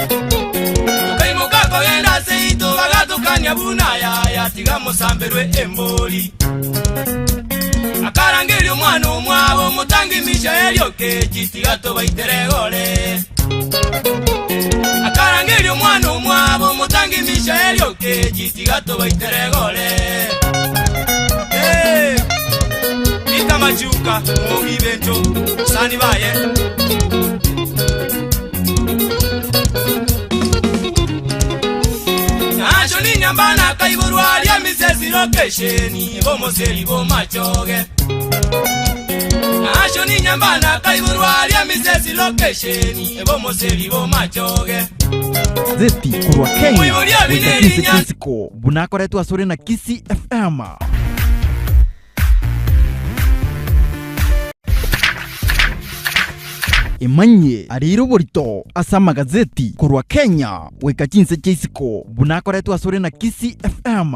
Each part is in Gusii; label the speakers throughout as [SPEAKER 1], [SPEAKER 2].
[SPEAKER 1] Tokaimoka kogenda ase ito bagatokania buna yaya tiga mosamberwe embori. Akarangeria omwana omwabo omotangi Mishaeli okechi tiga tobaitere egore. Akarangeria omwana omwabo omotangi Mishaeli okechi tiga tobaitere egore. Hey, Peter Machuka omogi bento sani baye. Nacho ninyambana akaiborwa aria misesi lokesheni bomoseri bomachoge. Nacho ninyambana akaiborwa aria misesi lokesheni bomoseri bomachoge.
[SPEAKER 2] Gazeti korwa Kenya
[SPEAKER 1] Omoibori
[SPEAKER 2] goika
[SPEAKER 1] abineri
[SPEAKER 2] chinse
[SPEAKER 1] nya-
[SPEAKER 2] chi'isiko buna akoretwe asore na Kisii FM. Emanyie areire oborito ase amagazeti korwa Kenya goika chinse chia isiko buna akoretwe asore na Kisii FM.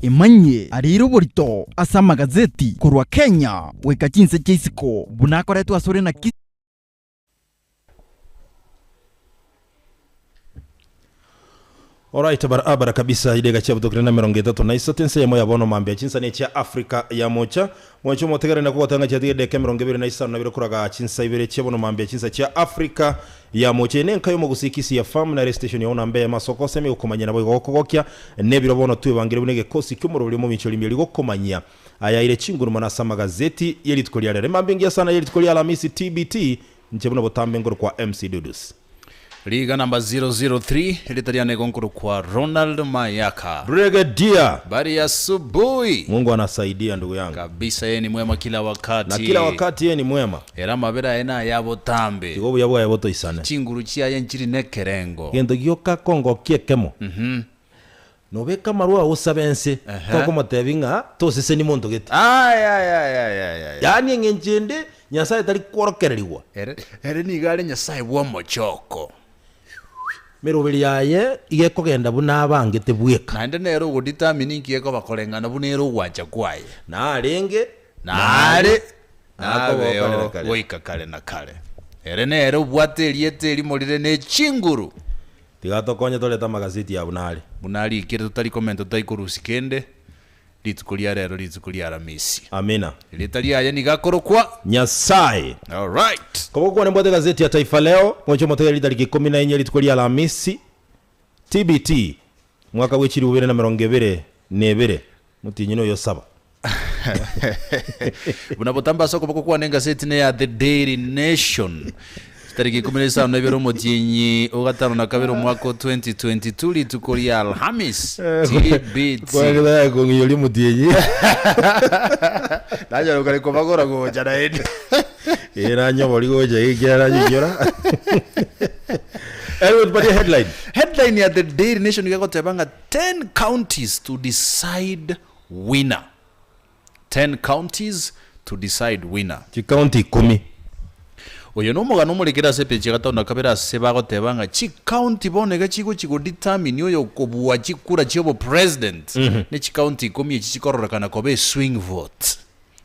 [SPEAKER 2] Emanyie areire oborito ase amagazeti korwa Kenya goika chinse chia isiko buna akoretwe asore na Kisii.
[SPEAKER 3] Alright, barabara kabisa idega chia butokire na 36 ense yemo ya bono mambia chinsa ne chia Africa ya mocha mwancho motegere na kogotanga chia deka 25 na bire kuraga chinsa ibere chia bono mambia chinsa chia Africa ya mocha ene nkayo mogusiki ya farm na station ya onambe ya masoko semi okomanya nabo gokogokia nebiro bono twebangire bunege kosi kyomorobiri mu micho limye ligokomanya ayaire chinguruma na samagazeti yerituko lya rero mambia ngiya sana yerituko lya Alhamisi TBT nche buno botambe ngoro kwa MC Dudus
[SPEAKER 4] Liga namba 003 litaliane gonkuru kwa Ronald Mayaka.
[SPEAKER 3] Brigadier
[SPEAKER 4] Habari ya asubuhi
[SPEAKER 3] Mungu anasaidia ndugu yangu
[SPEAKER 4] kabisa, yeye ni mwema kila wakati
[SPEAKER 3] na kila wakati yeye ni mwema
[SPEAKER 4] era mabera ena yabotambe
[SPEAKER 3] igo buya bwaye botoisane
[SPEAKER 4] chinguru chiaye nchiri nekerengo
[SPEAKER 3] gento gioka kongo kiekemo nobeka marua usabe ense tokomotebi ng'a toseseni monto gete
[SPEAKER 4] Ay, ay, ay, ay, ay, ay.
[SPEAKER 3] yaani eng'encho ende nyasaye tari kworokererigwa
[SPEAKER 4] Ere, ere nigo are nyasaye bw'omochoko
[SPEAKER 3] meroberi yaye igekogenda buna abangete bweka
[SPEAKER 4] naende nere ogodetermine inki ekobakoreng'ana buna ere ogwancha kwaye
[SPEAKER 3] narenge
[SPEAKER 4] nare
[SPEAKER 3] Nakoboka
[SPEAKER 4] nabeo
[SPEAKER 3] kare na kare.
[SPEAKER 4] goika kare na kare ere nere obwate erieta erimorire ne chinguru
[SPEAKER 3] tiga tokonye toreta amagazeti ya buna are
[SPEAKER 4] buna arikire totari komenta totari korusia kende rituko ria rero rituko ria aramisi
[SPEAKER 3] amina
[SPEAKER 4] erieta riaye nigo akorokwa
[SPEAKER 3] nyasaye
[SPEAKER 4] alright
[SPEAKER 3] kobokwane mbwate gazeti ya Taifa Leo mwecho motegeri tariki 14 rituko ria Alhamisi TBT mwaka w'echiri bubere na mirongo ibere na ibere mutinyi oyo saba
[SPEAKER 4] buna botamba ase okoboko kwane engaseti ne ya The Daily Nation tariki 15 omotienyi ogatano na kabere omwaka o 2022 rituko ria Alhamis TBT
[SPEAKER 3] kong'iyori mutinyi
[SPEAKER 4] nanyorokare kobagora gocha naende
[SPEAKER 3] ĩranyobori gocha gĩkĩaranyinyora anyway tupatie headline
[SPEAKER 4] headline ya The Daily Nation igagoteba ng'a 10 counties to decide winner 10 counties to decide winner
[SPEAKER 3] chikaunti ikumi
[SPEAKER 4] oyo na omogano omorekere ase epeji ya gatano na kabere ase bagoteba ng'a chikaunti bono iga chigochi godetermine oyo okobua chikura chia obopresident ne chikaunti ikumi echi chikororekana koba eswing vote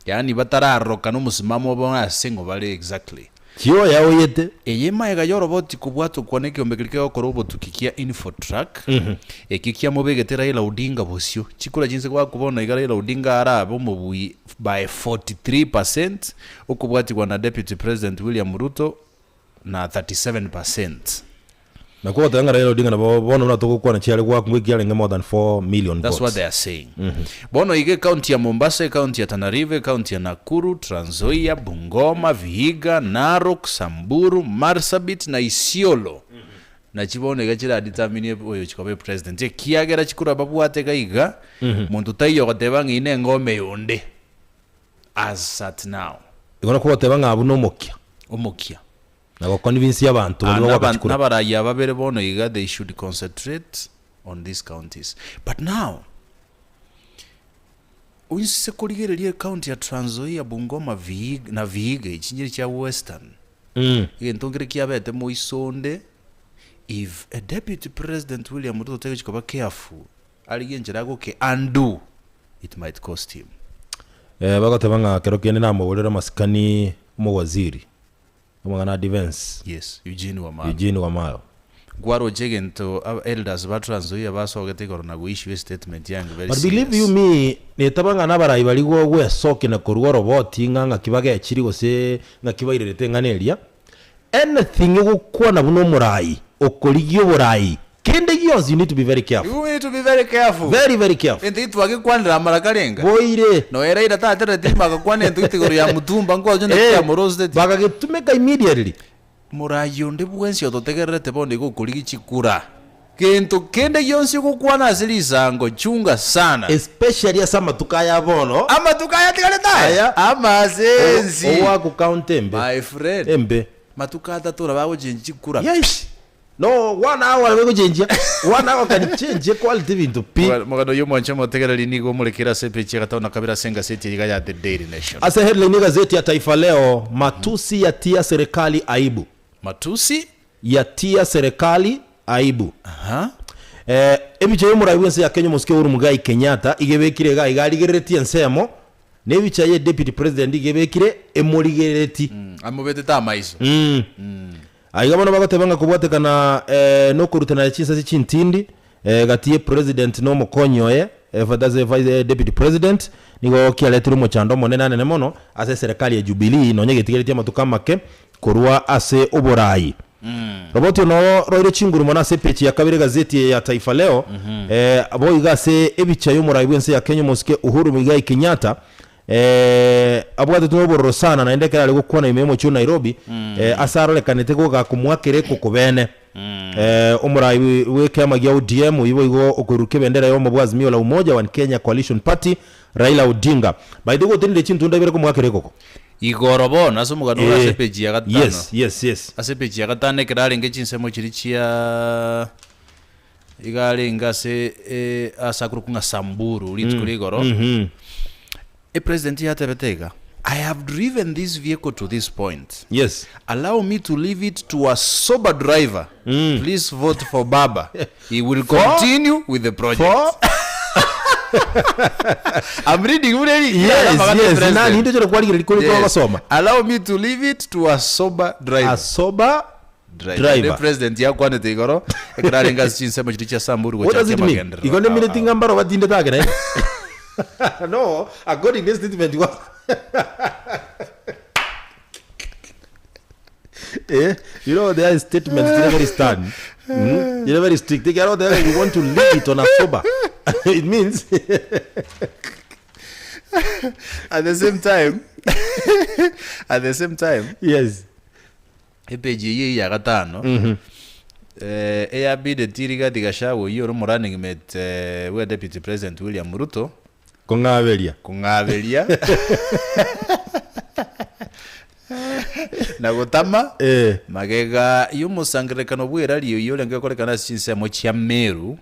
[SPEAKER 4] yaani batararorokana omosimamo obo ase ng'o bare exactly
[SPEAKER 3] chio yaoyete
[SPEAKER 4] eye maega yoroboti kobwatwa kwane ekiombe keria kegokora obotuki kia Infotrack eki kiamobegete Raila Odinga bosio chikura chinse gwakobona iga Raila Odinga arabe omobui by 43% okobwatigwa na Deputy President William Ruto na 37%.
[SPEAKER 3] Na kogoteba ng'a Raila Odinga nabo bono buna togokwana chiare goakwa ekiarenge more than 4 million
[SPEAKER 4] That's what
[SPEAKER 3] votes
[SPEAKER 4] they are saying. Bono iga ekaunti ya Mombasa, ekaunti ya Tana River, ekaunti ya Nakuru, Trans Nzoia, Bungoma, Vihiga, Narok, Samburu, Marsabit na Isiolo. Nachi bono iga chiradetermine oyo chikoba epresident. Ekiagera chikura babwate iga iga, monto taiyo ogoteba ng'a ine engome yonde as at now.
[SPEAKER 3] Igo nakogoteba ng'a abwo nomokia
[SPEAKER 4] Omokia.
[SPEAKER 3] na goconvince abanto
[SPEAKER 4] Ah,
[SPEAKER 3] baria bagoaka chikura.
[SPEAKER 4] Nabarayia babere bono iga they should concentrate on these counties. But now, oinse korigereria ecounty ya Trans Nzoia, Bungoma, Vihiga, na Vihiga echi nyiri chia Western. Egento nkere kiabete moisonde, if a deputy president William Ruto tegochi koba careful, arigie enchera agoke undo, it might cost him.
[SPEAKER 3] Eh, bagoteba ng'a kero kende namoborere amasikani omowaziri, omong'ana a defence,
[SPEAKER 4] Yes, Eugene Wamalwa.
[SPEAKER 3] Eugene Wamalwa.
[SPEAKER 4] Nkwaroche egento aba elders ba Trans Nzoia basogete igoro na goissue estatement yange very
[SPEAKER 3] But believe you
[SPEAKER 4] serious.
[SPEAKER 3] me, netaba ng'a nabarai baria gogwesokia na korua oroboti ng'a ng'aki bagechiri gose ng'aki bairerete eng'ana eria, anything egokwana buna omorai, okorigia oborai, kende gionsi you need to be very careful.
[SPEAKER 4] You need to be very careful.
[SPEAKER 3] Very very careful.
[SPEAKER 4] Ento itwagekwanera amara karenga.
[SPEAKER 3] Boire.
[SPEAKER 4] Noe Raila tatereti rimo agakwana ento gete igoro ya Mutumba nkwaroche naki
[SPEAKER 3] Eh,
[SPEAKER 4] kiamoroseti.
[SPEAKER 3] bagagetumeka immediately.
[SPEAKER 4] Morai onde bwensi ototegererete bono iga okorigia chikura. Gento kende gionsi ogokwana ase risango, chunga sana.
[SPEAKER 3] Especially ase amatuko aya bono.
[SPEAKER 4] Amatuko aya atigarete aya?
[SPEAKER 3] Aya.
[SPEAKER 4] Amasensi.
[SPEAKER 3] Ogoaka count embe.
[SPEAKER 4] My friend.
[SPEAKER 3] Embe.
[SPEAKER 4] Matuko atato ora bagochenji chikura.
[SPEAKER 3] Yes. No, one hour nabo egochenjia. One hour can change equality ebinto pi.
[SPEAKER 4] Omogano oyio omwanche omotegereri nigo omorekere ase epeji ya gatano na kabere ase engaseti eye iga ya The Daily Nation.
[SPEAKER 3] Ase headline y'egazeti ya Taifa Leo, Matusi yatia serikali aibu.
[SPEAKER 4] Matusi?
[SPEAKER 3] Yatia serikali aibu.
[SPEAKER 4] Aha.
[SPEAKER 3] Eh, ebicha y'omorai bw'ense ya Kenya omosike Uhuru Muigai Kenyatta iga ebekire iga iga arigereretie ensemo, na ebicha ye deputy president iga ebekire emorigerereti.
[SPEAKER 4] Amobetete amaiso.
[SPEAKER 3] Mm. Aiga bono bagoteba ng'a kobwatekana eh, nokorutana chinsasi chintindi eh, gati ye president na omokonyi oye eh, that's vice, eh, deputy president nigo kiaretire omochando omonene anene mono ase eserekari ya Jubilee nonya getigeretie amatuko amake korwa ase oborai. Roboti ono roire chinguru mono ase epeji ya kabere egazeti eye ya Taifa Leo eh, boigo ase ebicha y'omorai bw'ense ya Kenya omosike Uhuru Muigai Kenyatta Eh, abwatetwe nobororo sana naende ekero are gokwana ime y'omochie o Nairobi, eh, ase arorekanete goga komoakera ekoko bene. Eh, omorai bw'ekeama gia ODM oyio boigo okoirurukia ebendera y'obomo bwa Azimio la Umoja One Kenya Coalition Party, Raila Odinga. By the way gotenire chintunda ibere komoakera ekoko.
[SPEAKER 4] Igoro bono ase omogano ore ase
[SPEAKER 3] Eh,
[SPEAKER 4] epeji ya gatano.
[SPEAKER 3] yes, yes, yes.
[SPEAKER 4] Ase epeji ya gatano ekero arenge chinsemo chiria chia iga arenge ase eh, ase akorokwa ng'a Samburu rituko ria igoro. Epresident yatebete iga, I have driven this vehicle to this point.
[SPEAKER 3] Yes.
[SPEAKER 4] Allow me to leave it to a sober driver. Please vote for Baba. He will continue with the project.
[SPEAKER 3] For
[SPEAKER 4] I'm reading buna eri-
[SPEAKER 3] yes,
[SPEAKER 4] Amagana
[SPEAKER 3] yes.
[SPEAKER 4] president.
[SPEAKER 3] Nani into chero kwarigereria kore
[SPEAKER 4] Yes.
[SPEAKER 3] twagosoma.
[SPEAKER 4] Allow me to leave it to a sober driver.
[SPEAKER 3] A sober
[SPEAKER 4] Driver.
[SPEAKER 3] Driver.
[SPEAKER 4] The president yakwanete igoro ekero arenge ase chinsemo chiria chia Samburu
[SPEAKER 3] What does
[SPEAKER 4] gochakia
[SPEAKER 3] it mean?
[SPEAKER 4] amagenderero
[SPEAKER 3] Igo
[SPEAKER 4] ao,
[SPEAKER 3] nemineti
[SPEAKER 4] ao.
[SPEAKER 3] ng'a mbaro batindete ake naende. No, according to this statement was Eh, you know there are statements they're very stern. They're very strict. They are there you want to leave it on a sober. It means
[SPEAKER 4] At the same time, at the same time,
[SPEAKER 3] yes.
[SPEAKER 4] Epeji eyio eya gatano, eyabideti Rigathi Gachagua oyio ore omorunning mate bwa Deputy President William Ruto,
[SPEAKER 3] Kong'aberia.
[SPEAKER 4] kong'aberia na gotama
[SPEAKER 3] Eh.
[SPEAKER 4] magega y'omosangererekano bw'erari oyio orenge gokorekana ase chinsemo chia Meru,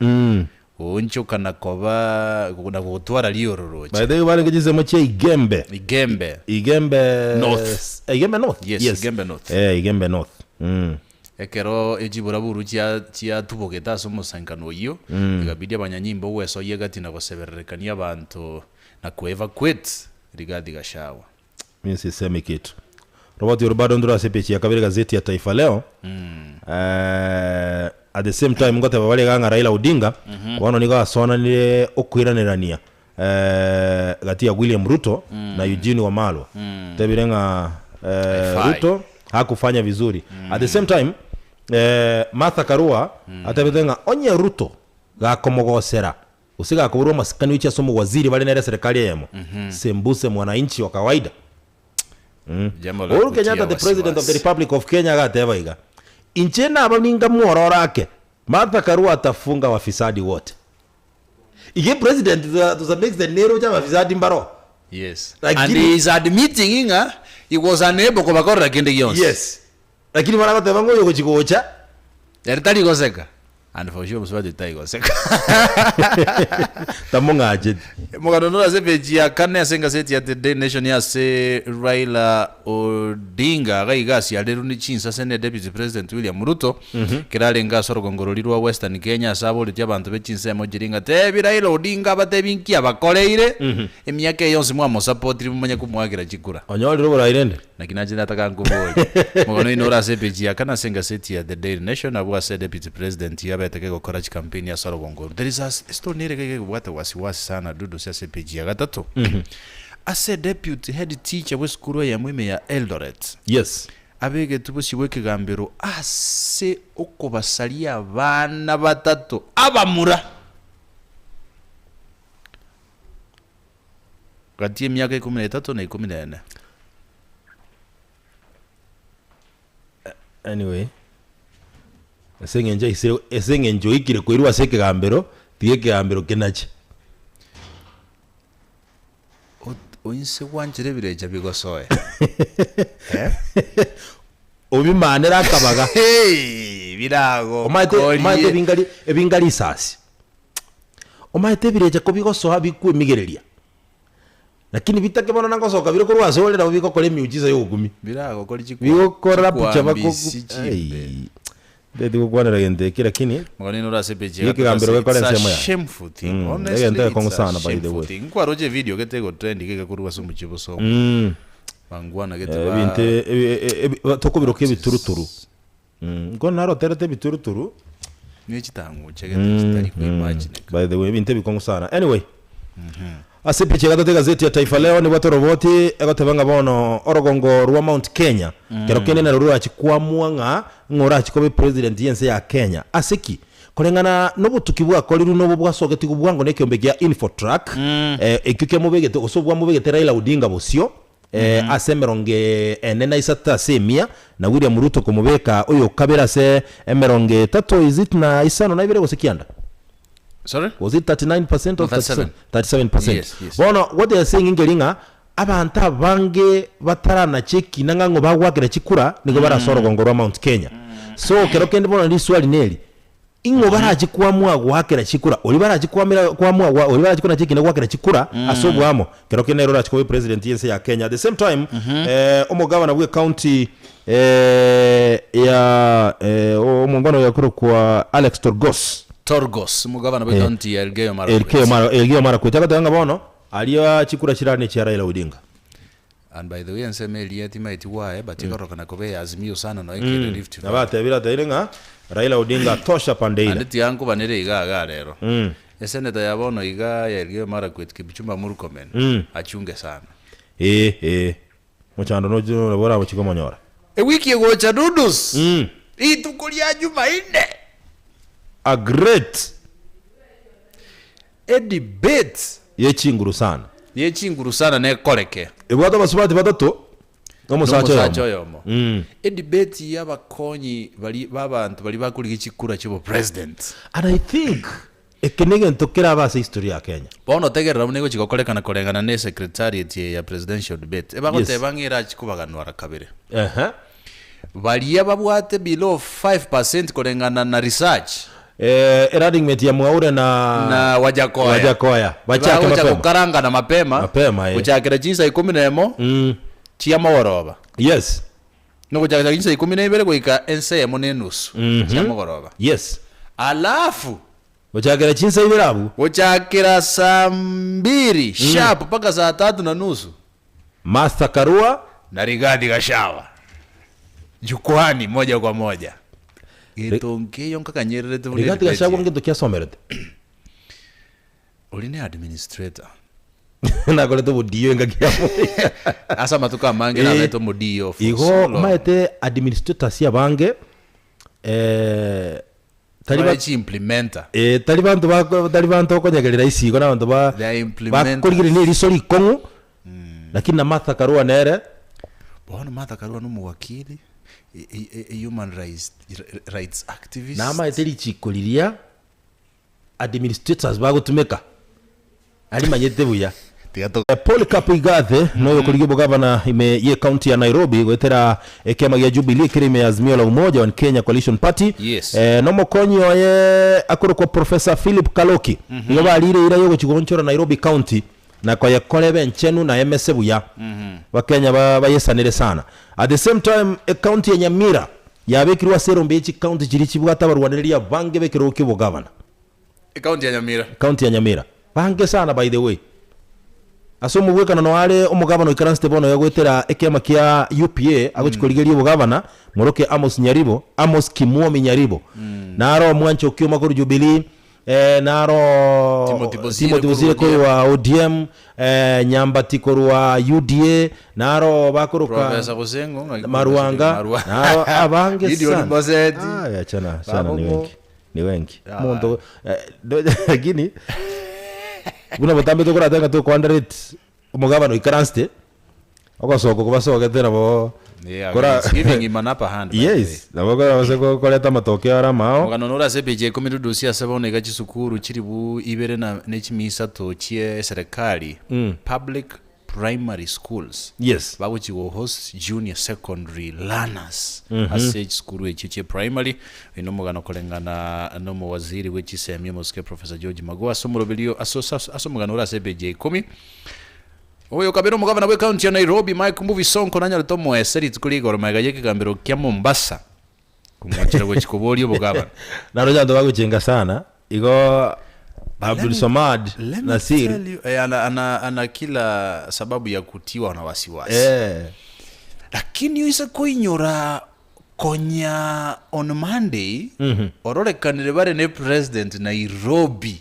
[SPEAKER 4] goonchoka na koba na gotwara riororoche.
[SPEAKER 3] By the way barenge chinsemo chia Igembe.
[SPEAKER 4] Igembe.
[SPEAKER 3] Igembe
[SPEAKER 4] North.
[SPEAKER 3] Eh, Igembe North?
[SPEAKER 4] Yes, Igembe North.
[SPEAKER 3] Eh, Igembe North. Mm.
[SPEAKER 4] Ekero echiburaburu chia chiatubogete ase omosankano oyio, ekabidi abanyanyimbo gwesoyia egati na gosebererekania abanto na koevacuate Rigathi Gachagua.
[SPEAKER 3] Mimi sisemi kitu. Robert oro bado ndore ase epeji ya kabere gazeti ya Taifa Leo. Eh, at the same time ngoteba bare iga ng'a Raila Odinga bono nigo asonanire okoiranerania eh, gati ya William Ruto na Eugene Wamalwa. Tebire ng'a eh,
[SPEAKER 4] Haifai.
[SPEAKER 3] Ruto hakufanya vizuri. At the same time eh, Martha Karua atebete ng'a onye Ruto gakomogosera Gose gakoborwa amasikani gochia ase omowaziri bare nere eserekari eyemo, sembuse mwananchi wa kawaida.
[SPEAKER 4] Jambo la
[SPEAKER 3] Uhuru
[SPEAKER 4] kutia
[SPEAKER 3] Kenyatta the president of the
[SPEAKER 4] wasiwasi.
[SPEAKER 3] Republic of Kenya agateba iga, Inche naba ninkamworora ake, Martha Karua atafunga wafisadi wote. Iga president to, to some extent nere oche abafisadi mbaro.
[SPEAKER 4] Yes. And
[SPEAKER 3] Lakini-
[SPEAKER 4] he is admitting ng'a he was unable kobakorera kende gionsi.
[SPEAKER 3] Yes. Lakini baragoteba ng'a oyo ogochi gocha
[SPEAKER 4] Ere tari goseka. And for sure mosubati taigoseka.
[SPEAKER 3] Tamong'acheti.
[SPEAKER 4] Omogano nore ase epeji ya kane ase engaseti ya The Daily Nation ase Raila Odinga iga iga asiarerwe ne chinsase ne Deputy President William Ruto ekero arenge ase orogongo roria rwa Western Kenya ase aboretie abanto be chinsemo chiria ng'a tebi Raila Odinga abatebi nki abakoreire emiaka eye yonsi mwamosapotiri momanye komoakera chikura.
[SPEAKER 3] Onyorire oborai rende?
[SPEAKER 4] Naki nache nataka nkoborie. Omogano oino ore ase epeji ya kane ase engaseti ya The Daily Nation abwo ase Deputy President abete kegokora chikampeni ase orogongo orwo. There is a story nere iga egebwate wasiwasi sana Dudu ase epeji ya gatato. Ase Deputy Head Teacher bw'esukuru eyemo ime ya Eldoret
[SPEAKER 3] Yes.
[SPEAKER 4] abegetwe bosio bw'ekegambero ase okobasaria abana batato abamura. Gati y'emiaka ikomi na etato na ikomi na ene.
[SPEAKER 3] Anyway, ase eng'encho aisire ase eng'encho oikire koirwa ase ekegambero, tiga ekegambero kenache.
[SPEAKER 4] Ot- Oinse gwanchera ebirecha bigosoe. Eh?
[SPEAKER 3] Obimanere akabaga.
[SPEAKER 4] Hey,
[SPEAKER 3] Omanyete omanyete
[SPEAKER 4] biragokorie.
[SPEAKER 3] ebingari ebinga risasi. Omanyete ebirecha kobigosoa bikwemigereria, lakini bitake bono nagosoka bire korwa ase ore nabo bigokora emiujiza ya ogokumia.
[SPEAKER 4] Biragokori chikwa
[SPEAKER 3] Bigokora picha bako
[SPEAKER 4] chikwambisi chimbe.
[SPEAKER 3] Ai, nteti gokwanera gento eke lakini
[SPEAKER 4] Mogani nore ase page ya
[SPEAKER 3] Gekegambero
[SPEAKER 4] gatatu
[SPEAKER 3] gekore
[SPEAKER 4] ase- it's a
[SPEAKER 3] ensemo yaye.
[SPEAKER 4] shameful thing.
[SPEAKER 3] Mm,
[SPEAKER 4] Honestly,
[SPEAKER 3] egento gekong'u
[SPEAKER 4] it's a
[SPEAKER 3] sana by the
[SPEAKER 4] shameful
[SPEAKER 3] way.
[SPEAKER 4] thing. Nkwaroche evideo gete egotrend iga egakorwa ase omochie bosongo.
[SPEAKER 3] Mm.
[SPEAKER 4] Bangwana gete
[SPEAKER 3] Eh,
[SPEAKER 4] ba
[SPEAKER 3] ebinto ebi- e- ebi- tokobiroka ebituruturu. Nko naroterete ebituruturu.
[SPEAKER 4] Ne chitang'uche gete chitari koimagineka.
[SPEAKER 3] By the way, ebinto ebikong'u sana. Anyway, ase epicha ya gatato egazeti ya Taifa Leo nibwate oroboti egoteba ng'a bono orogongo rwa Mount Kenya kero kende naro rorachi kwamua ng'a ng'a orachi koba epresident y'ense ya Kenya. Ase ki? Koreng'ana nobotuki bwakorirwe nobo bwasogetigwe bwango na ekeombe gia Infotrack eh, ekio kiamobegete gose obwamobegete Raila Odinga bosio ase emerongo ene na isato ase emia, na William Ruto komobeka oyokabere ase emerongo etato is it na isano na ibere gose kianda?
[SPEAKER 4] Sorry?
[SPEAKER 3] Was it 39%
[SPEAKER 4] No,
[SPEAKER 3] or
[SPEAKER 4] 37.
[SPEAKER 3] 37%?
[SPEAKER 4] Yes, yes.
[SPEAKER 3] Bono what they are saying nkeri ng'a abanto abange bataranacha ekina ng'a ng'o bagwakera chikura nigo barase orogongo rwa Mount Kenya. So kero kende bono riswali neri, Ing'o barache koamua goakera chikura? Oria barache koamera koamua gwa oria barache konacha ekina goakera chikura ase oboamo, kero kende nere orache koba epresident y'ense ya Kenya. At the same time, eh, omogavana bwe county eh, ya eh, omongwana oyo akorokwa Alex Torgos
[SPEAKER 4] Torgos, omogavana bwe county ya Elgeyo Marakwet.
[SPEAKER 3] Elgeyo Mara Elgeyo Marakwet agoteba ng'a bono aria chikura chirare nechia Raila Odinga.
[SPEAKER 4] And by the way ensemo eria timaeti gwaye but ekorokana koba eya Azimio sana noe kere Rift
[SPEAKER 3] Nabo
[SPEAKER 4] Valley.
[SPEAKER 3] atebire ateire ng'a Raila Odinga tosha pande ile.
[SPEAKER 4] Ande tiga nkobanere iga iga rero. Esenator ya bono iga ya Elgeyo Marakwet Kipchumba Murkomen achunge sana.
[SPEAKER 3] Ee ee mochando noche nabo oragochi komonyora.
[SPEAKER 4] Ewiki egocha Dudus rituko ria Jumaine.
[SPEAKER 3] A great
[SPEAKER 4] Edebate.
[SPEAKER 3] Ye chinguru sana.
[SPEAKER 4] Ye chinguru sana nekoreke.
[SPEAKER 3] Ebwate abasubati batato na omosacha
[SPEAKER 4] Nomosacha
[SPEAKER 3] oyomo.
[SPEAKER 4] oyomo. Edebate y'abakonyi bari b'abanto baria bakorigia chikura chi'obopresident.
[SPEAKER 3] And I think eke negento kerabe ase history ya Kenya.
[SPEAKER 4] Bono tegerera buna egochi gokorekana koreng'ana ne secretariat eye ya presidential debate. Ebagoteba ng'a erachi kobaganwa ara kabere.
[SPEAKER 3] Ehe.
[SPEAKER 4] Baria babwate below 5% koreng'ana na research.
[SPEAKER 3] Eh, erunning mate ya Mwaure na
[SPEAKER 4] na Wajakoya.
[SPEAKER 3] Wajakoya. Bachake
[SPEAKER 4] Bagocha
[SPEAKER 3] mapema.
[SPEAKER 4] gokarangana mapema.
[SPEAKER 3] Mapema, eh.
[SPEAKER 4] Gochakera chinsa ikomi na emo
[SPEAKER 3] Mm.
[SPEAKER 4] chia mogoroba.
[SPEAKER 3] Yes.
[SPEAKER 4] Nogochakera chinsa ikomi na ibere goika ensa eyemo na enusu chia mogoroba.
[SPEAKER 3] Yes.
[SPEAKER 4] Alafu
[SPEAKER 3] Gochakera chinsa ibere abwo.
[SPEAKER 4] gochakera saa mbiri sharp mpaka saa tatu na nusu
[SPEAKER 3] Martha Karua
[SPEAKER 4] na Rigathi Gachagua jukwani moja kwa moja. Gento nkeyo nkakanyererete buna
[SPEAKER 3] Rigathi
[SPEAKER 4] edebate
[SPEAKER 3] Gachagua
[SPEAKER 4] eye.
[SPEAKER 3] ngento ki asomerete?
[SPEAKER 4] Ori ne administrator.
[SPEAKER 3] Nakorete obodio engaki ya
[SPEAKER 4] Ase amatuko amange
[SPEAKER 3] Eh,
[SPEAKER 4] nabete omodio for
[SPEAKER 3] Igo
[SPEAKER 4] so long.
[SPEAKER 3] omanyete administrators abange eh, Tari
[SPEAKER 4] Bare
[SPEAKER 3] ba-
[SPEAKER 4] chiimplementer.
[SPEAKER 3] Eh, tari banto ba tari banto okonyegerera isigo na abanto ba
[SPEAKER 4] They are implementers.
[SPEAKER 3] bakorigereria na eriso rikong'u lakini na Martha Karua nere
[SPEAKER 4] Bono Martha Karua na omowakili, a, a, a human rights, rights activist.
[SPEAKER 3] namaete richiko riria administrators bagotumeka arimanyete buya.
[SPEAKER 4] Tiga to
[SPEAKER 3] Polycarp Igathe noyo okorigia obogavana ime ye county ya Nairobi goetera ekiama gia Jubilee ekere ime ya Azimio la Umoja One Kenya Coalition Party.
[SPEAKER 4] Yes.
[SPEAKER 3] Nomokonyi oye akorokwa Professor Philip Kaloki nigo barire eira yogochia goonchora Nairobi County na koyekora ebe enchenu na emese buya. Bakenya bayesanire sana. At the same time ecounty ya Nyamira yabekirwe ase erombe ye chicounty chiria chibwate abarwanereria abange bekerogo kiobogavana.
[SPEAKER 4] Ekaunti ya Nyamira.
[SPEAKER 3] County ya Nyamira. Bange sana by the way. Ase omogwekano noyo are omogavana oikaransete bono iga goetera ekiama kia UPA agochi korigeria obogavana moroke Amos Nyaribo, Amos Kimwomi Nyaribo. Naro omwancha okioma korwa Jubilee, eh, naro
[SPEAKER 4] Timothy Bosire
[SPEAKER 3] Timothy Bosire
[SPEAKER 4] korwa
[SPEAKER 3] korwa ODM, eh, Nyambati korwa UDA, naro bakoroka
[SPEAKER 4] Professor Gosengo ng'aki
[SPEAKER 3] Marwanga,
[SPEAKER 4] Marwa-
[SPEAKER 3] naro abange
[SPEAKER 4] Gideon
[SPEAKER 3] sana.
[SPEAKER 4] Boseti.
[SPEAKER 3] Ah, achana sana ni
[SPEAKER 4] Babogo.
[SPEAKER 3] wengi. Ni wengi.
[SPEAKER 4] Ya.
[SPEAKER 3] Omonto eh, lakini buna botambe tokorate ng'a tokounderrate omogabana oikaransete ogosoka okwo basogete nabo
[SPEAKER 4] Yeah,
[SPEAKER 3] kora
[SPEAKER 4] it's giving him an upper hand by the way.
[SPEAKER 3] yes nabo kora base koreta amatokeo are amao
[SPEAKER 4] Omogano nore ase epeji ya ikomi rudusia ase bono iga chisukuru chiribu ibere na ne chimisato chie eserekari public primary schools
[SPEAKER 3] Yes.
[SPEAKER 4] bagochi go host junior secondary learners ase chisukuru echio chie primary oino omogano koreng'ana na omowaziri bwe chisemi omosike Professor George Magoha ase omoroberio ase ase omogano ore ase epeji ya ikomi. Oyo kabere omogavana bwe county ya Nairobi Mike Mbuvi Sonko nanyarete omoese rituko ria igoro magega y'ekegambero kia Mombasa komochera gochi koboria obogavana.
[SPEAKER 3] Naroche abanto bagochenga sana igo Abdul Samad
[SPEAKER 4] Let me
[SPEAKER 3] Nasir
[SPEAKER 4] tell you, eh, ana, ana, ana kila sababu ya kutiwa na wasiwasi
[SPEAKER 3] eh,
[SPEAKER 4] lakini oise koinyora konya on Monday ororekanire bare ne president Nairobi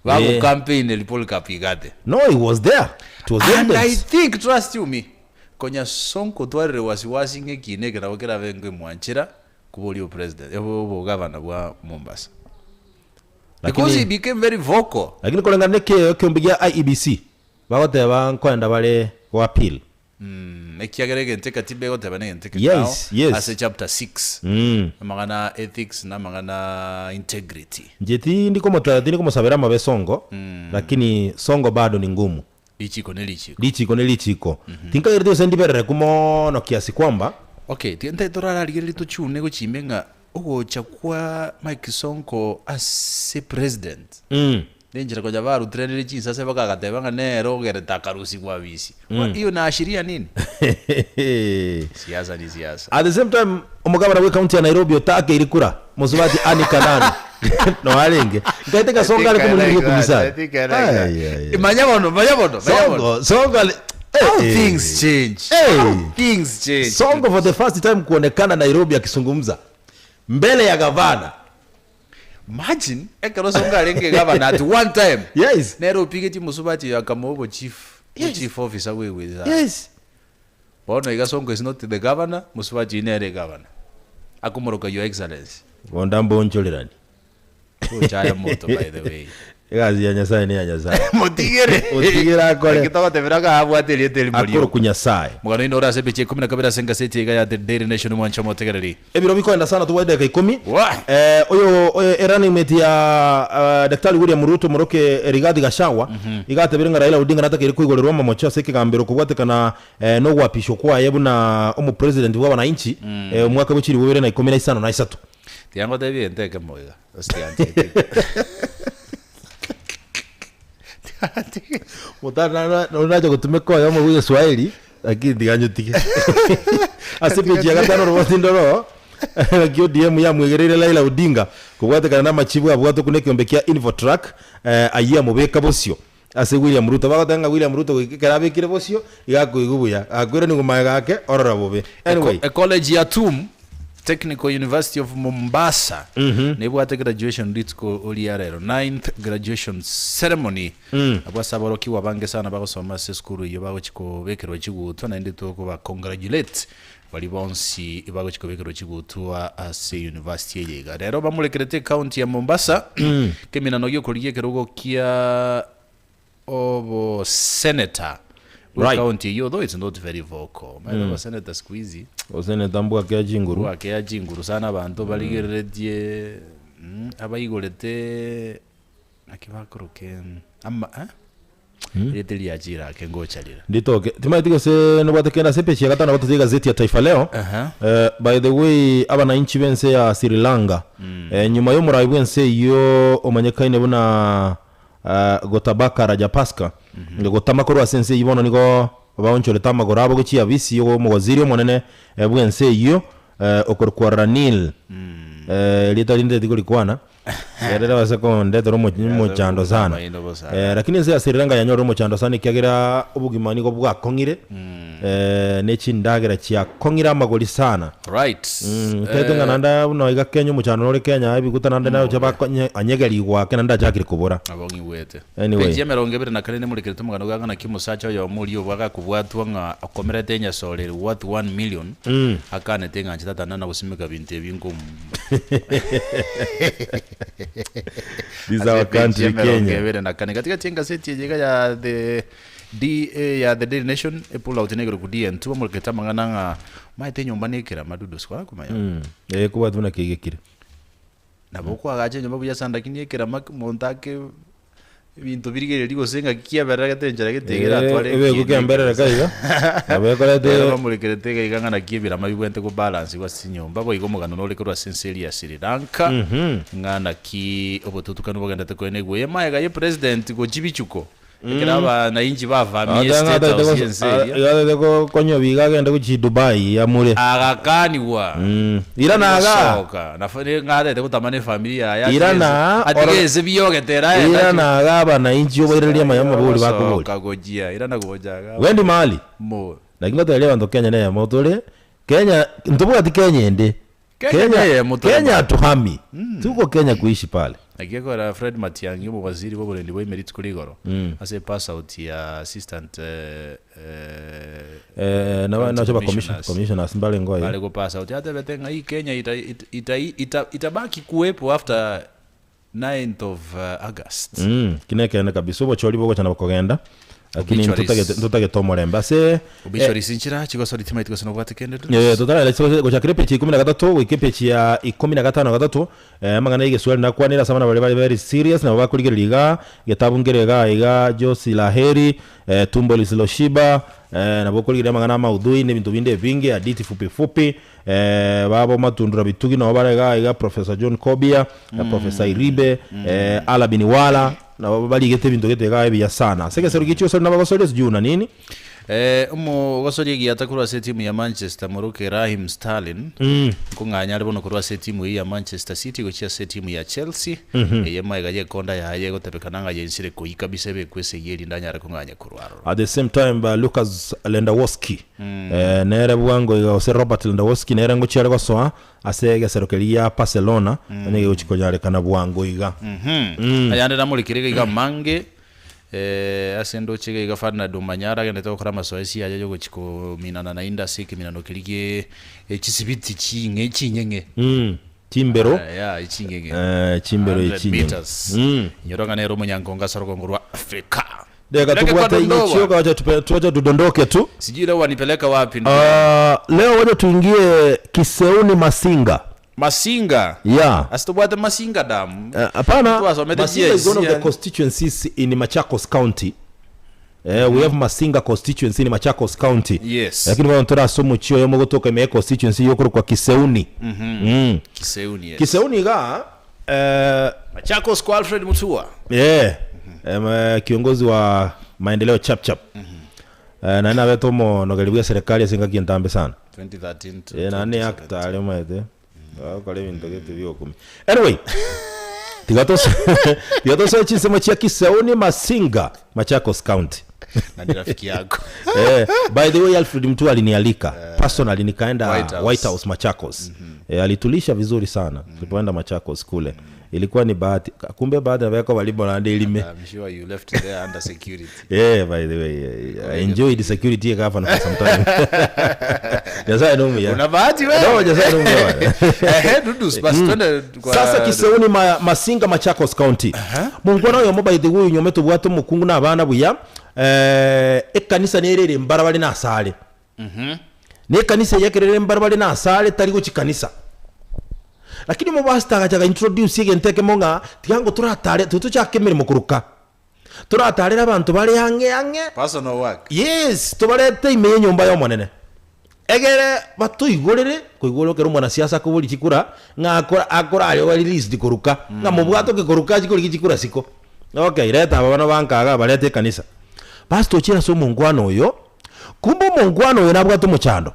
[SPEAKER 4] bago
[SPEAKER 3] Eh.
[SPEAKER 4] campaign Polycarp Igathe
[SPEAKER 3] no he was there it was
[SPEAKER 4] and I
[SPEAKER 3] evidence
[SPEAKER 4] think trust you me konya Sonko twarire wasiwasi ng'ekina eke nabo kerabe ngoimwanchera koboria opresident obogavana bwa Mombasa because he
[SPEAKER 3] lakini
[SPEAKER 4] became very vocal
[SPEAKER 3] lakini koreng'ana na eke ekeombe gia IEBC bagoteba nkoenda bare go appeal
[SPEAKER 4] Mm, ekiagera egento ekatiba egoteba na egento ekekao
[SPEAKER 3] Yes, yes.
[SPEAKER 4] ase chapter 6
[SPEAKER 3] Mm.
[SPEAKER 4] amang'ana ethics na amang'ana integrity
[SPEAKER 3] Inche tindi komotara tindi komosabera amabe Songo lakini Songo bado ni ngumu
[SPEAKER 4] Richiko ne richiko.
[SPEAKER 3] Richiko ne richiko. Tinkagereti gose ndiberereku mono kiasi kwamba.
[SPEAKER 4] Okay, tiga ntae torararigererie tochune gochia ime ng'a ogocha kwa Mike Sonko ase president
[SPEAKER 3] Mm.
[SPEAKER 4] nenchera konya baruteranire chinsase bakagateba ng'a nere ogerete akarusigwa abisi. Hiyo inaashiria nini? Siasa ni siasa.
[SPEAKER 3] At the same time omogabana bwe county ya Nairobi otakeire kura mosubati Anne Kananu no arenge nkaete
[SPEAKER 4] I
[SPEAKER 3] Songo
[SPEAKER 4] think
[SPEAKER 3] are
[SPEAKER 4] I
[SPEAKER 3] komorigeria
[SPEAKER 4] like that.
[SPEAKER 3] okumisa
[SPEAKER 4] I think I like that. Manya bono, manya bono, manya bono.
[SPEAKER 3] Songo Songo ali-
[SPEAKER 4] How
[SPEAKER 3] eh,
[SPEAKER 4] things change.
[SPEAKER 3] Eh.
[SPEAKER 4] How things change.
[SPEAKER 3] Songo for the first time kuonekana Nairobi akizungumza mbele ya gavana
[SPEAKER 4] Imagine ekero Songo arenge gavana at one time.
[SPEAKER 3] Yes.
[SPEAKER 4] Nere opigetie mosubati akamoa obo chief, chief officer bwe
[SPEAKER 3] Yes.
[SPEAKER 4] Bono iga Sonko is not the governor, mosubati oyio nere egavana. Akomoroka your excellency.
[SPEAKER 3] Bonda mbonchorerani.
[SPEAKER 4] Tochaya moto by the way.
[SPEAKER 3] Egasi ya Nyasaye ne ya Nyasaye.
[SPEAKER 4] Motigere.
[SPEAKER 3] Motigere akore.
[SPEAKER 4] Naki togotebera ng'a abwate erieta erimo
[SPEAKER 3] Akore
[SPEAKER 4] rioka.
[SPEAKER 3] ku Nyasaye.
[SPEAKER 4] Omogano oino ore ase epeji ya ikomi na kabere ase engaseti iga ya The Daily Nation mwanche omotegereri.
[SPEAKER 3] Ebiro bikoenda sana tobwate dakika ikomi.
[SPEAKER 4] Wah!
[SPEAKER 3] Eh, oyo oyo erunning mate ya eh, Daktari William Ruto moroke Rigathi Gachagua igatebire ng'a Raila Odinga natakeire koigorerwa amamocho ase ekegambero kobwatekana eh, nogwapishwa kwaye buna omopresident bwa abananchi eh, omwaka bwe chilifu bibere na ikomi na isano na isato.
[SPEAKER 4] Tiga ngotebie egento ekemo iga, gose tiga ntige.
[SPEAKER 3] Motari nacha gotumeka oyomo bwa egeswahili lakini tiga nyotige. Ase epeji ya gatano oroboti ndoro naki ODM yamwegereire Raila Odinga kobwatekana na amachibu abwate okuna ekeombe kia Infotrack eh, ayio amobeka bosio ase William Ruto bagoteba ng'a William Ruto goika ekero abekire bosio iga akoigwa buya akoirani ngoma gake orora bobe anyway
[SPEAKER 4] Ecollege ya TUM Technical University of Mombasa nebwate graduation rituko oria rero ninth graduation ceremony abwo ase aborokigwa abange sana bagosoma ase esukuru eyio bagochi kobekerwa chigutwa naende tokoba congratulate baria bonsi bagochi kobekerwa chigutwa ase university eye iga rero bamorekerete ecounty ya Mombasa keminano giokorigia ekerogo kia obo senator bwe
[SPEAKER 3] Right.
[SPEAKER 4] county eyio although it's not very vocal mm. aba senator siku hizi
[SPEAKER 3] Oseneta mbwake chinguru
[SPEAKER 4] bwake chinguru sana abanto barigereretie abaigorete naki bakoroka ama eh? Erieta riachire ake ngocha rire.
[SPEAKER 3] Nditoke. Timaeti gose nobwate kende ase epeji ya gatano na gatato y'egazeti ya Taifa Leo.
[SPEAKER 4] Aha.
[SPEAKER 3] Eh, by the way abananchi b'ense ya Sri Lanka eh, nyuma y'omorai bw'ense eyio omanyekaine buna eh, Gotabaka Rajapaksa gotama korwa ase ense eyio bono nigo baonchorete amagoro abo gochia abisi y'omowaziri omonene eh, bw'ense eyio eh, okorokwa Ranil eh, erieta rinde tikorikwana Erere base kondetera omo- omochando sana.
[SPEAKER 4] Amaino bosa.
[SPEAKER 3] Eh, lakini ense ya Sri Lanka yanyorire omochando sana ekiagera obogima nigo bwakong'ire eh, ne chindagera chiakong'ire amagori sana.
[SPEAKER 4] Right.
[SPEAKER 3] Mm, tete ng'a naende buna iga Kenya omochando nore Kenya ebiguta naende naroche bakonye anyegerigwa ake naende achakire kobora.
[SPEAKER 4] Nabo ng'igwete.
[SPEAKER 3] Anyway.
[SPEAKER 4] Peji ya emerongo ebere na kane nemorekerete omogano bwa ng'a naki omosacha oyomo oria obwo agakobwatwa ng'a okomerete enyasoreri worth 1 million akanete ng'a inche tata nana gosimeka binto ebi nko
[SPEAKER 3] This is our
[SPEAKER 4] Ase epeji ya
[SPEAKER 3] country
[SPEAKER 4] emerongo
[SPEAKER 3] Kenya.
[SPEAKER 4] ebere na kane katikati engaseti eye iga ya the D, eh, ya the Daily Nation epull out negere ku DN2 amorekerete amang'ana ng'a maete enyomba nekera madudu sikwara komanya
[SPEAKER 3] Mm. Eh, kobwati buna keigekire.
[SPEAKER 4] Nabo okoagacha enyomba buya sana lakini ekerama omonto ake ebinto birigereria gose ng'aki kiabererete enchera gete iga eratware
[SPEAKER 3] Eh, ebeku
[SPEAKER 4] ekieni
[SPEAKER 3] kiamberere
[SPEAKER 4] ekero.
[SPEAKER 3] kaiga nabo ekorete
[SPEAKER 4] Rero bamorekerete iga iga ng'a naki ebirama bibwenerete kobalansigwa ase chinyomba boigo omogano nore korwa ase ense eria ya Sri Lanka ng'a naki obotutukanu bogendete koenigwa. Eye magega ye president gochia bichuko Ekero abanainchi bavamia
[SPEAKER 3] Ata
[SPEAKER 4] estate
[SPEAKER 3] ng'ataete
[SPEAKER 4] house
[SPEAKER 3] gos-
[SPEAKER 4] y'ense
[SPEAKER 3] a-
[SPEAKER 4] eria,
[SPEAKER 3] iga ataete ko- konywa biga agende gochia Dubai amure.
[SPEAKER 4] agakanigwa.
[SPEAKER 3] Mm. Irana igaa.
[SPEAKER 4] Gosoka. Na fa- ne- ng'ataete gotama na efamiri yaye atige
[SPEAKER 3] Irana,
[SPEAKER 4] ense- atige
[SPEAKER 3] oro-
[SPEAKER 4] ense biyogetera aye
[SPEAKER 3] Irana igaa abanainchi obairarerie amaya amabori bakobori.
[SPEAKER 4] Gosoka gochia, irana gocha igaa.
[SPEAKER 3] Wendi mahali.
[SPEAKER 4] Mo.
[SPEAKER 3] Naki ngoteberia abanto Kenya neyemo tore, Kenya, ntobwati Kenya ende.
[SPEAKER 4] Kenya
[SPEAKER 3] Kenya,
[SPEAKER 4] neyemo tore
[SPEAKER 3] Kenya
[SPEAKER 4] mara.
[SPEAKER 3] hatuhami. Tuko Kenya kuishi pale.
[SPEAKER 4] Naki ekogera Fred Matiang'i omowaziri bw'oborendi bwa ime rituko rigoro ase epass out ya assistant eh,
[SPEAKER 3] Eh, naba
[SPEAKER 4] county
[SPEAKER 3] nacho ba commission
[SPEAKER 4] commissioners.
[SPEAKER 3] commissioners mbare ngoye.
[SPEAKER 4] Bare go pass out atebete ng'a hii Kenya ita, ita, ita, ita, itabaki kuwepo after 9th of uh, August.
[SPEAKER 3] Mm, ki nekeene kabisa obochori bogochana bokogenda lakini
[SPEAKER 4] Obituaries.
[SPEAKER 3] ntotagete ntotagete omorembe ase
[SPEAKER 4] Obituaries inchera chigosori timaeti gose nobwate kende Dudes?
[SPEAKER 3] Eh, totarare gochakera epeji ya ikomi na gatato goika epeji ya ikomi na gatano na gatato eh, amang'ana ya egeswahili nakwanire ase abana baria bare very serious nabo bakorigereria igaa getabu nkere igaa iga Josi Laheri eh, tumbo lisiloshiba eh, nabo okorigereria amang'ana ya maudhui na ebinto binde ebinge hadithi fupi fupi Eh, babo Matundura Bitugi nabo bare iga iga, Professor John Kobia, na Professor Iribe, eh, Ala Biniwala, nabo barigete ebinto gete iga ebiya sana. Ase egesero gie chiosori nabagosoria sijui una nini.
[SPEAKER 4] Eh, omogosoria egiata korwa ase etimu ya Manchester moroke Raheem Sterling nkong'anya are bono korwa ase etimu eyio ya Manchester City gochia ase etimu ya Chelsea eye magega y'ekonda yaye egotebekana ng'a yensire koyia kabisa ebekwe ase eyio erinde anyare kong'anya korwa aroro.
[SPEAKER 3] At the same time ba Lukas Lewandowski eh, nere bwango iga gose Robert Lewandowski nere ngochia are gosoa ase egesero keria gia Barcelona onye gegochi konyarekana bwango iga.
[SPEAKER 4] Ayande namorikire iga iga amange eh, ase ndoche iga iga Ferdinand Omanyala agendete gokora amasoesi aye yogochi kominana naende ase ekeminano keria gie chisibiti ching'e chinyeng'e
[SPEAKER 3] Mm. Chimbero
[SPEAKER 4] Ah, ya eching'eng'e
[SPEAKER 3] eh, chimbero
[SPEAKER 4] 100
[SPEAKER 3] echinyeng'e.
[SPEAKER 4] meters
[SPEAKER 3] Mm.
[SPEAKER 4] inyora ng'a nere omonyankongo ase orogongo rwa Africa
[SPEAKER 3] Deka
[SPEAKER 4] Peleke kwa
[SPEAKER 3] tubwate
[SPEAKER 4] Dondoa.
[SPEAKER 3] inyechioka wacha tupe- tuacha tudondoke tu.
[SPEAKER 4] Sijui leo wanipeleka wapi ndugu.
[SPEAKER 3] Ah, leo wacha tuingie Kiseuni Masinga.
[SPEAKER 4] Masinga.
[SPEAKER 3] Yeah.
[SPEAKER 4] Asitobwate Masinga damu.
[SPEAKER 3] Eh, Hapana,
[SPEAKER 4] Twasomete
[SPEAKER 3] Masinga is one of the
[SPEAKER 4] GSC.
[SPEAKER 3] constituencies in Machakos County. Eh, we have Masinga constituency in Machakos County.
[SPEAKER 4] Yes.
[SPEAKER 3] Lakini bono tore ase omochie oyomo gotoka ime ye constituency yokorokwa Kiseuni. Mm.
[SPEAKER 4] Kiseuni yes.
[SPEAKER 3] Kiseuni iga eh,
[SPEAKER 4] Machakos kwa Alfred Mutua.
[SPEAKER 3] Yeah. Em, eh, kiongozi wa maendeleo chap chap. Eh, naende nabete omonogeri bwa eserekari ase engaki entambe sana.
[SPEAKER 4] 2013 to
[SPEAKER 3] Eh, naende
[SPEAKER 4] 2017.
[SPEAKER 3] actor aria omanyete. Agokora ebinto gete biokumia. Anyway, tiga tos tiga tosoe chinsemo chia Kiseuni Masinga, Machakos County.
[SPEAKER 4] Na ni rafiki yako.
[SPEAKER 3] Eh, by the way Alfred Mutua alinialika personally nikaenda
[SPEAKER 4] White House.
[SPEAKER 3] White House Machakos. Eh, alitulisha vizuri sana tulipoenda Machakos kule. Ilikuwa ni bahati. Kumbe bahati nabeka walibo na ilime.
[SPEAKER 4] I'm sure you left there under security.
[SPEAKER 3] Yeah, by the way, yeah, yeah. I enjoyed the security governor for some time. Nyasaye nomuya.
[SPEAKER 4] Una bahati wewe.
[SPEAKER 3] No, Nyasaye nomuya.
[SPEAKER 4] Ehe, Dudus, basi twende kwa
[SPEAKER 3] Sasa Kiseuni ma, Masinga Machakos County. Mongwana oyomo by the way onyomete obwate omokungu na abana buya. Eh, ekanisa nere ere mbarabare na asare. Na ekanisa eye ekero ere mbarabare na asare tari gochia kanisa. Lakini omopastor agacha aga introduce egento ekemo ng'a tiga ngo toratare tochake emeremo koroka. Toratarere abanto bare ang'e ang'e.
[SPEAKER 4] Personal work.
[SPEAKER 3] Yes, tobarete ime y'enyomba y'Omonene, egere batoigorere, koigwa ekero omwanasiasa akoboria chikura, ng'a akora akorare obe released koruka, ng'a mobwate oke koruka achie korigia chikura siko. Okay, reta aba bano banka iga barete ekanisa. Basi tochiere ase omongwana oyo, kumbe omongwana oyo nabwate omochando.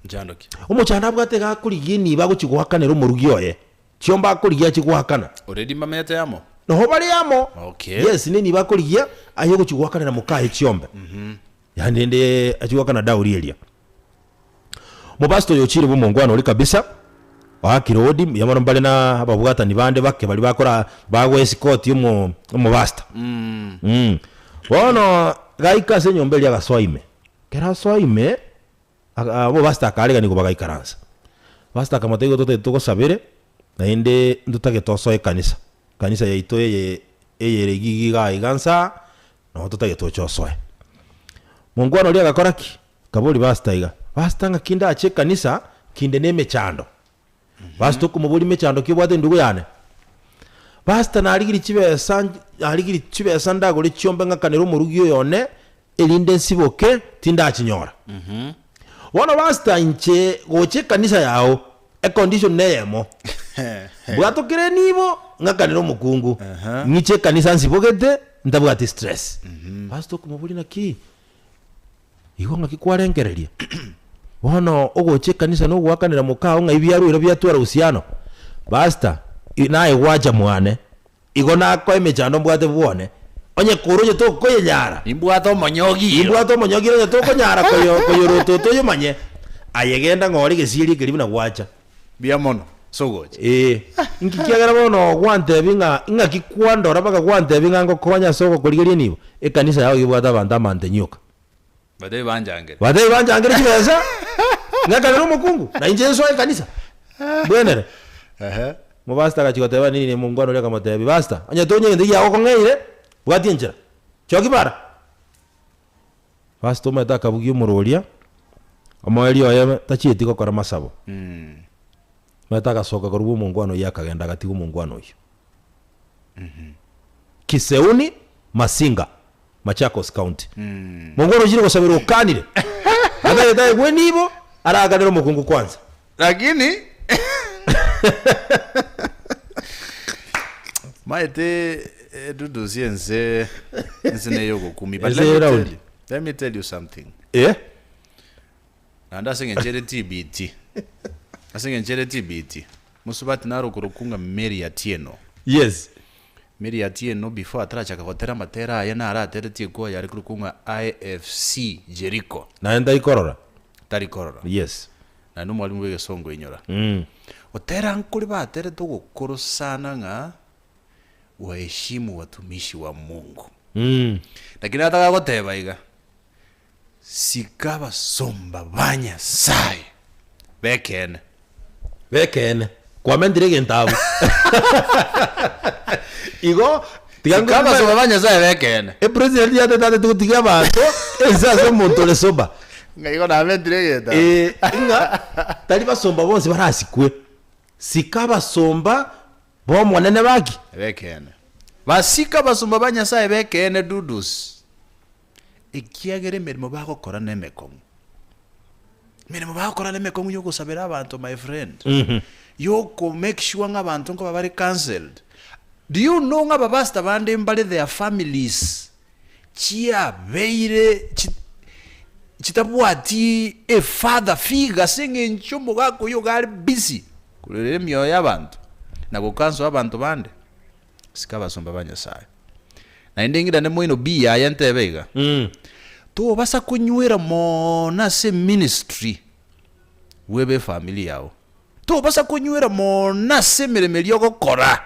[SPEAKER 4] Mchando ki?
[SPEAKER 3] Omochando abwate iga akorigia enibo agochia goakanera omorugi oye. Chiombe akorigia achie goakana.
[SPEAKER 4] Already mbamenyete amo?
[SPEAKER 3] Noho bare amo.
[SPEAKER 4] Okay.
[SPEAKER 3] Yes, nenibo akorigia aye ogochia goakanera mokaye chiombe. Yaani rende achie goakana dowry eria. Omopastor oyo ochire bw'omongwana oria kabisa, oakire odi, mbuya mono mbare na ababwatani bande bake baria bakora bagoa escort omo omopastor. Bono gaika ase enyomba eria agasoa ime, ekero asoa ime, Aka omopastor akaariganigwa bagaikaransa. Pastor akamotebia igo totagete togosabere, naende ntotagete osoe ekanisa, ekanisa yaito eye eyere iga iga igaa iga nsaa, nabo totagete oche osoe. Mongwana oria agakora ki? Akaboria pastor iga, pastor ng'aki ndache ekanisa kinde na emechando? Pastor okomoboria mechando ki obwate endugu yane? Pastor narigirie chibesa narigirie chibesa ndagore chiombe ng'akanere omorugi oyo one, erinde nsiboke tindachinyora. Bono pastor inche gocha ekanisa yao, econdition neyemo, mbwatokere enibo ng'akanere omokungu, ng'iche ekanisa nsibogete ntabwati stress. Pastor okomoboria naki? Igo ng'aki kwarengereria? Bono ogocha ekanisa na ogoakanera mokao ng'a ebiarwire biatwara uhusiano? Pastor, naye gwacha mwane, igo nakoe emechando mbwate bwone, onye kore onye tokoyenyara.
[SPEAKER 4] Nimbwate omonyogiro.
[SPEAKER 3] Nimbwate omonyogiro onye tokonyara koyo koyorota otoyomanye. Aye genda ng'ore egesieri ekeri buna gwacha.
[SPEAKER 4] Mbuya mono ase ogocha.
[SPEAKER 3] Ee, inki kiagera bono gwantebi ng'a ing'aki kwandora mpaka gwantebi ng'a ngokonye ase ogokorigeria enibo? Ekanisa yao iga ebwate abanto amantenyi oka.
[SPEAKER 4] Batebi banjangere.
[SPEAKER 3] Batebi banjangere chibesa, ng'akanere omokungu, na inche nsoe ekanisa. Mbwenere.
[SPEAKER 4] Ehe.
[SPEAKER 3] Omopastor agachia goteba nini omongwana oria akamotebia, Pastor, onye tonya egento giagokong'eire, bwatia enchera, choki bara. Pastor omanyete akabugia omororia, omoerio oye tachieti gokora masabo. Omanyete agasoka korwa omongwana oyio akagenda agatiga omongwana oyio. Kiseuni, Masinga, Machakos County. Mongwana ochire gosabera okanire, atagete aegwe enibo, arakanere omokungu kwanza.
[SPEAKER 4] Lakini maete edudusi ense ense neyogokumia but
[SPEAKER 3] Ense
[SPEAKER 4] let me
[SPEAKER 3] round.
[SPEAKER 4] tell you, let me tell you something
[SPEAKER 3] Eh?
[SPEAKER 4] naende ase eng'encho ere TBT ase eng'encho ere TBT mosubati naro okorokwa ng'a Mary Atieno
[SPEAKER 3] Yes.
[SPEAKER 4] Mary Atieno before atarachaka gotera amatera aye naro ateretie ekwaya are korokwa ng'a IFC Jericho
[SPEAKER 3] Naye ntaikorora.
[SPEAKER 4] tari korora
[SPEAKER 3] Yes.
[SPEAKER 4] Naende omwalimu bw'egesongo inyora. Gotera nkore baterete ogokoro sana ng'a waheshimu watumishi wa Mungu. Lakini nataka goteba iga, sika abasomba ba Nyasaye b'ekeene.
[SPEAKER 3] B'ekeene. Kwamentire egento abwo. Igo, tiga
[SPEAKER 4] Sika abasomba ba Nyasaye b'ekeene.
[SPEAKER 3] Epresident yatete ate tigotiga abanto ense ase omonto ore sober.
[SPEAKER 4] Ng'a igo namentire egento abwo.
[SPEAKER 3] Ee, ng'a tari basomba bonsi barasikwe. Sika abasomba b'Omonene baki?
[SPEAKER 4] B'ekeene. Basike abasomba ba Nyasaye b'ekeene dudus, ekiagera emeremo bagokora nemekong'u. Emeremo bagokora nemekong'u yogosabera abanto my friend, yoko make sure ng'a abanto nkoba bare counselled. Do you know ng'a abapastor bande mbare their families chiabeire chi chitabwati a father figure ase eng'encho omogaka oyio iga are busy korera emioyo ya abanto na gokanswa abanto bande, isiko abasomba ba Nyasaye. Naende ng'irane moino bi yaye ntebe iga, tobasa konywera mono ase eministry bwebe efamiri yao, tobasa konywera mono ase emeremo eria ogokora.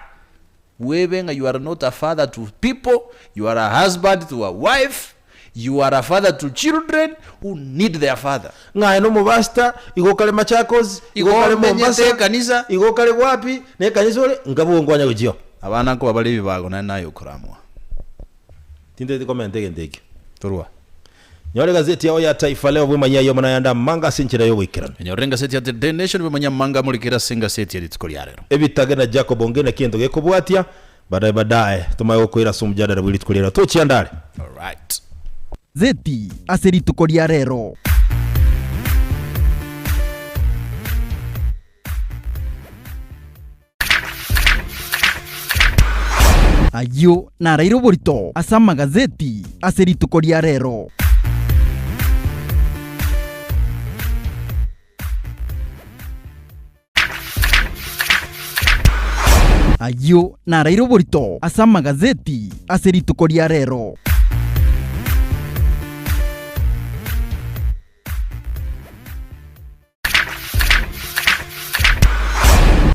[SPEAKER 4] Bwebe ng'a you are not a father to people, you are a husband to a wife, you are a father to children who need their father.
[SPEAKER 3] Ng'a aye nomopastor, igo okare Machakos, igo
[SPEAKER 4] Igo
[SPEAKER 3] okare
[SPEAKER 4] omenyete
[SPEAKER 3] Mombasa,
[SPEAKER 4] ekanisa.
[SPEAKER 3] igo okare wapi, na ekanisa ore, nkabuga nkwanya gochia oo.
[SPEAKER 4] Abana nkoba bare ebibago naende naye okoramwa.
[SPEAKER 3] Tintageti komenta egento ekio.
[SPEAKER 4] Torwa.
[SPEAKER 3] Nyora egazeti yao ya Taifa Leo bwemanyie ayio amo nayande amange ase enchera y'ogoikeranu.
[SPEAKER 4] Enyorere engaseti ya The Daily Nation bwemanyie amang'e amorikire ase engaseti ya rituko ria rero.
[SPEAKER 3] Ebitage na Jacob Ongina kento gekobwatia. Baadaye baadaye tomanye gokoira ase omojadara bwe rituko riaino. Tochiandare.
[SPEAKER 4] Alright.
[SPEAKER 2] Zeti ase rituko ria rero. Ayio naraire oborito ase amagazeti ase rituko ria rero. Ayio naraire oborito ase amagazeti ase rituko ria rero.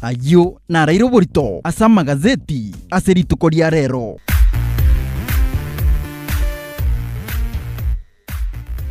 [SPEAKER 2] Ayio naraire oborito ase amagazeti ase rituko ria rero.